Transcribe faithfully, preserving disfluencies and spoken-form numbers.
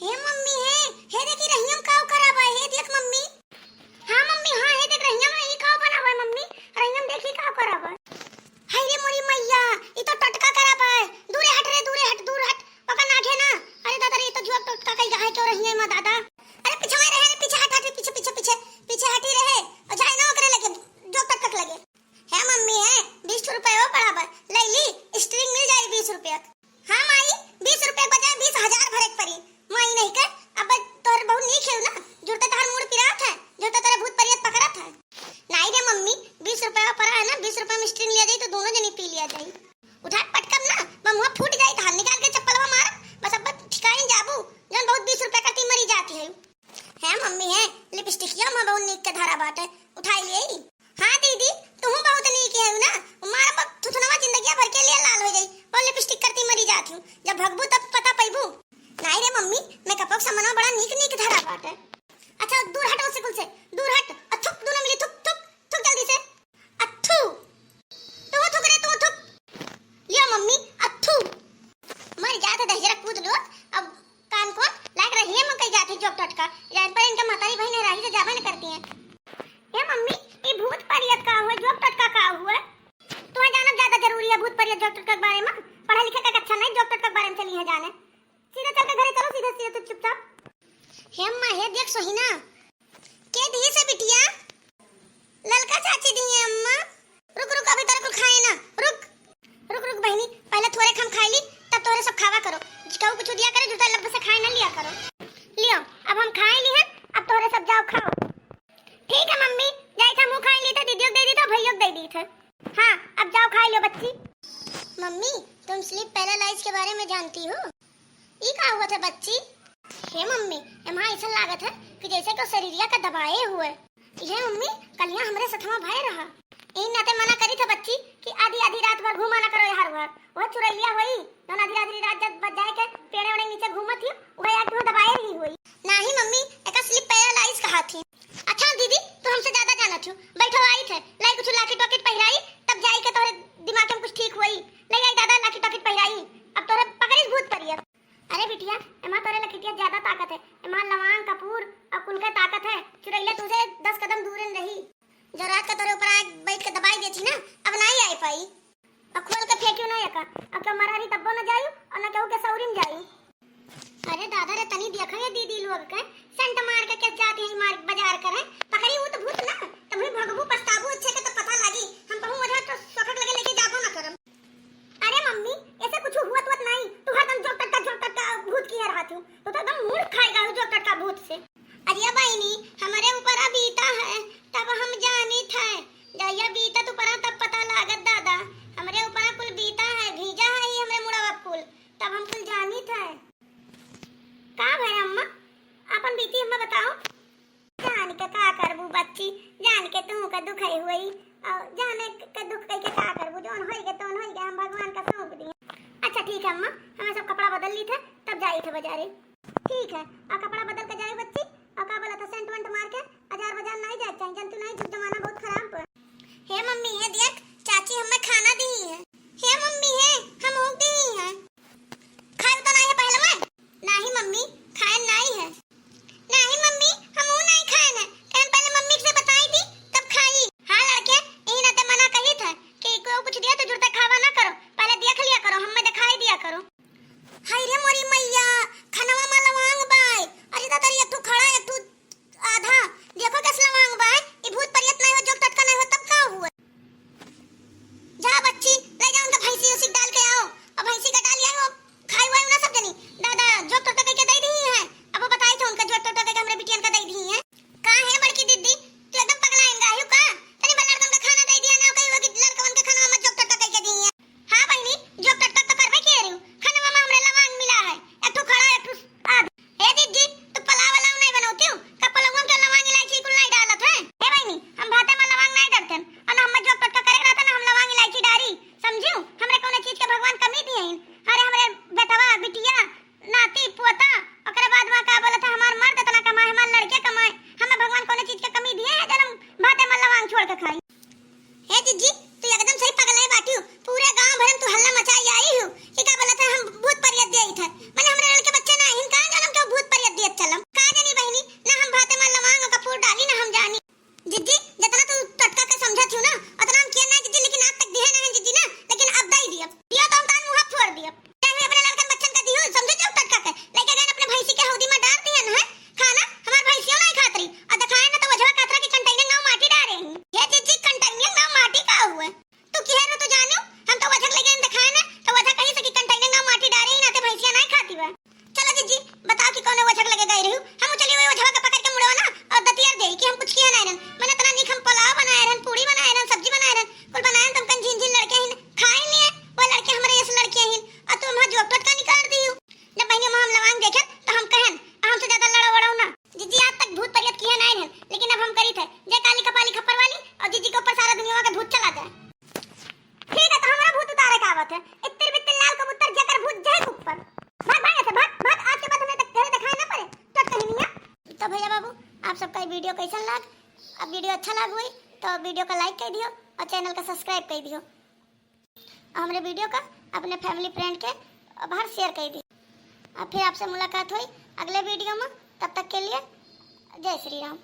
हे मम्मी, हे, हे देखी रहियम काव करा बा, हे देख मम्मी। हाँ मम्मी, हाँ, हे देख रहियम, ई काव बना बा मम्मी, रहियम देखी काव करा बा। हाय रे मोरी मैया, ई तो टोटका करा बा। दूरे हट रे, दूरे हट, दूर हट, ओका नाठे ना। अरे दादा रे, ई तो जुआ टोटका कई है क्यों रहिए माँ दादा। अरे पीछे में रहे रे, पीछे हट, हट, पीछे, पीछे, पीछे, पीछे हटी रहे, और जाए ना ओकरे लगे, जुआ टोटका के लगे। हे मम्मी, हे, बीस रुपया पड़ा बा, ले ली, स्टेरिंग मिल जाई बीस रुपया। हाँ माई, बीस रुपया के बजाय बीस हजार भरे के पड़ी। माई नहीं के, अब तोहर बहुत नीक है ना, जुरते तोहर मूड़ पिरात है, जुरते तोहरे भूत परियत पकड़त है। नहीं रे मम्मी, बीस रुपया पड़ा है ना, बीस रुपया में स्टेरिंग लिया जाई तो दोनों जनी पी लिया जाई। उठा पटकब ना, बमुआ फूट जाई, तहार निकाल के चप्पलवा मारब, बस अब ठिकाई जाबू, जौन बहुत बीस रुपया करती मरी जाती है। है मम्मी, है, लिपस्टिकिया में बहुत नीक के धरा बाटे, उठाई ले। हाँ दीदी, तुहू बहुत नीक है ना, मारब थुथुनवा जिंदगिया भर के लिए लाल हो जाई, और लिपस्टिक करती मरी जात हूँ, जब भगबू तब पता पैबू। नहीं रे मम्मी, मेकअप के सामानवा बड़ा नीक नीक धरा बाटे। अच्छा दूर हट ओसे कुल से, दूर हट, आ थुक दोनों मिली, थुक, थुक, थुक जल्दी से। अथू, तू थुक रे, तू थुक। लियो मम्मी, अथू। मर जात है दहिजरा कूद लो। अब कान कौन लाग रही है, मकई जात है जोक टटका। जान पर इनका महतारी बहन है, राही से जाबे न करती हैं। ए मम्मी, ई भूत परियत का हुआ, जोक टटका का हुआ? तुम्हें जानब ज्यादा जरूरी है भूत परियत जोक टटका के बारे में। पढ़ा लिखा का अच्छा नहीं, जोक टटका के बारे में चली है जाने। सीधा चल के घरे चलो, सीधा सीधा तू चुपचाप। हे अम्मा, हे देख सोहिना। के दिए से बिटिया? ललका चाची दिए अम्मा। रुक, रुक, अभी तोरे कुल खाए ना। रुक, रुक, रुक बहिनी, पहले थोरे हम खाए ली, तब तोहरे सब खावा करो। कहू कुछ दिया करे, जूता लब्ब से खाए ना लिया करो। लियो, अब हम खाए ली हैं, अब तोहरे सब जाओ खाओ। ठीक है मम्मी, जाई था मुँह खाए ली थे, दीदियों को दे दी था, भैया को दे दी थे। हाँ, अब जाओ खाए लो बच्ची। मम्मी, तुम स्लीप पैरालाइज के बारे में जानती हो? ई का हुआ था बच्ची? हे मम्मी, एमा ऐसा लागत है कि जैसे को शरीरिया का दबाए हुए। ये मम्मी, कलिया हमरे सथवा भय रहा। ई नाते मना करी था बच्ची कि आधी आधी रात भर घूमा ना करो यार भर। वह चुरैलिया होई, जौन आधी आधी रात जब बजाए के पेड़े ओड़े नीचे घूमत ही, वह एक दबाए रही होई। नाही मम्मी, एका स्लीप पैरालाइज कहा थी। अच्छा दीदी, तू हमसे ज्यादा जानत हो। बैठो आई थे, लाई कुछ लाकिट वाकिट पहिराई, तब जाई के तोहरे दिमाग में कुछ ठीक होई। ले आई दादा लाकिट वाकिट पहिराई, अब तोहरे पकड़िस भूत परियत। अरे बिटिया, एमा तोरे लकिटिया ज्यादा ताकत है, एमा लवांग कपूर और कुल के ताकत है। चुरैला तुझे दस कदम दूर न रही। जो रात का तोरे ऊपर आए बैठ के दबाई देती ना, अब नहीं आई पाई। और खोल के फेंकियो ना एका, अब क्यों मरा रही तब्बो न जायू और न केहू के सौरी में जायू। अरे दादा रे, तनी देखो ये दीदी लोग के, सेंट मार के के जाती है मार बाजार करे, पकड़ी वो तो भूत ना, तब भी भगबू पछताबू, अच्छे के तो पता लगी, हम कहूँ वजह तो सोखक लगे लेके जाबो ना करम। अरे मम्मी, ऐसे कुछ हुआ तो नहीं, तू हरदम जोक टटका जोक टटका भूत की है रहती हूँ, तो तो एकदम मूड़ खाएगा वो जोक टटका भूत से। अरे बहिनी, हमरे ऊपर बीता है, तब हम जानी थे, जहिया बीतत ऊपरा तब पता लागत दादा, हमरे ऊपरा कुल बीता है, भीजा है ही हमरे मुड़वा कुल, तब हम कुल जानी थे। का भय अम्मा, अपन बीती हमें बताओ। जान के का करबू बच्ची, जान के तू का दुख है हुई, और जाने के दुख कह के का करबू, जौन होई के तौन होई के हम भगवान का सौंप दिए। अच्छा ठीक है अम्मा, हमें सब कपड़ा बदल ली थे, तब जाई थे बाजारे। ठीक है, और कपड़ा बदल के जाए बच्ची, और का बोला था सेंट वेंट मार के बाजार बाजार नहीं जाए चाहिए, जन तू नहीं जुग जमाना बहुत खराब बा। हे मम्मी, हे देख, चाची हमें खाना दी है। हे मम्मी, हे, हम ऊँग दी है। खाए तो नहीं है पहले में? नहीं मम्मी, खाए नहीं है। नहीं मम्मी, हम वो नहीं खाए ना। कहन पहले मम्मी से बताई दी, तब खाई। हाँ लड़के, यही नाते मना कही था कि को कुछ दिया तो जुड़ते खावा ना करो, पहले देख लिया करो, हमें दिखाई दिया करो। हाय रे मोरी मैया, खनवा में लवांग बाय। अरे दादा रे, एक ठो खड़ा, एक ठो आधा। देखो कैसे लवांग बाय। ई भूत परियत नहीं हो, जोक टटका नहीं हो, तब का हुआ? जा बच्ची, ले जा उनका भैंसी उसी डाल के आओ। अब भैंसी का डालिया जी, बताओ कि कौन ओझक लगे गए रहू? हम चली वही ओझवा के पकड़ के मुड़वा ना और दतियर दे कि हम कुछ किया नहीं रहन। मैंने इतना नीक हम पुलाव बनाए रहन, पूड़ी बनाए रहन, सब्जी बनाए रहन, कुल बनाए रहन, तुमकन झिन झिन लड़के हिन खाए लिए, वो लड़के हमारे ऐसे लड़के हिन, और तुम वहाँ जोक टोटका निकाल दी हो। जब बहनी वहाँ हम लवांग देखे तो हम कहन, "आ, हमसे ज्यादा लड़ा वड़ाओ ना।" जीजी, आज तक भूत परियत किया नहीं रहन, लेकिन अब हम करी थे, जय काली कपाली खप्पर वाली, और जीजी के ऊपर सारा दुनिया का भूत चला जाए। ठीक है, तो हमारा भूत उतारे का आवत है। इत्तिर बित्तिर लाल कबूतर, जेकर भूत जय के ऊपर। भाग, भाग ऐसे, भाग, भाग, आज के बाद हमें तक घरे दिखाई ना पड़े। तो कहीं नहीं है। तो भैया बाबू, आप सबका ये वीडियो कैसन लाग? अब वीडियो अच्छा लाग हुई तो वीडियो का लाइक कर दियो और चैनल का सब्सक्राइब कर दियो। और हमारे वीडियो का अपने फैमिली फ्रेंड के बाहर शेयर कर दियो। अब फिर आपसे मुलाकात हुई अगले वीडियो में, तब तक के लिए जय श्री राम।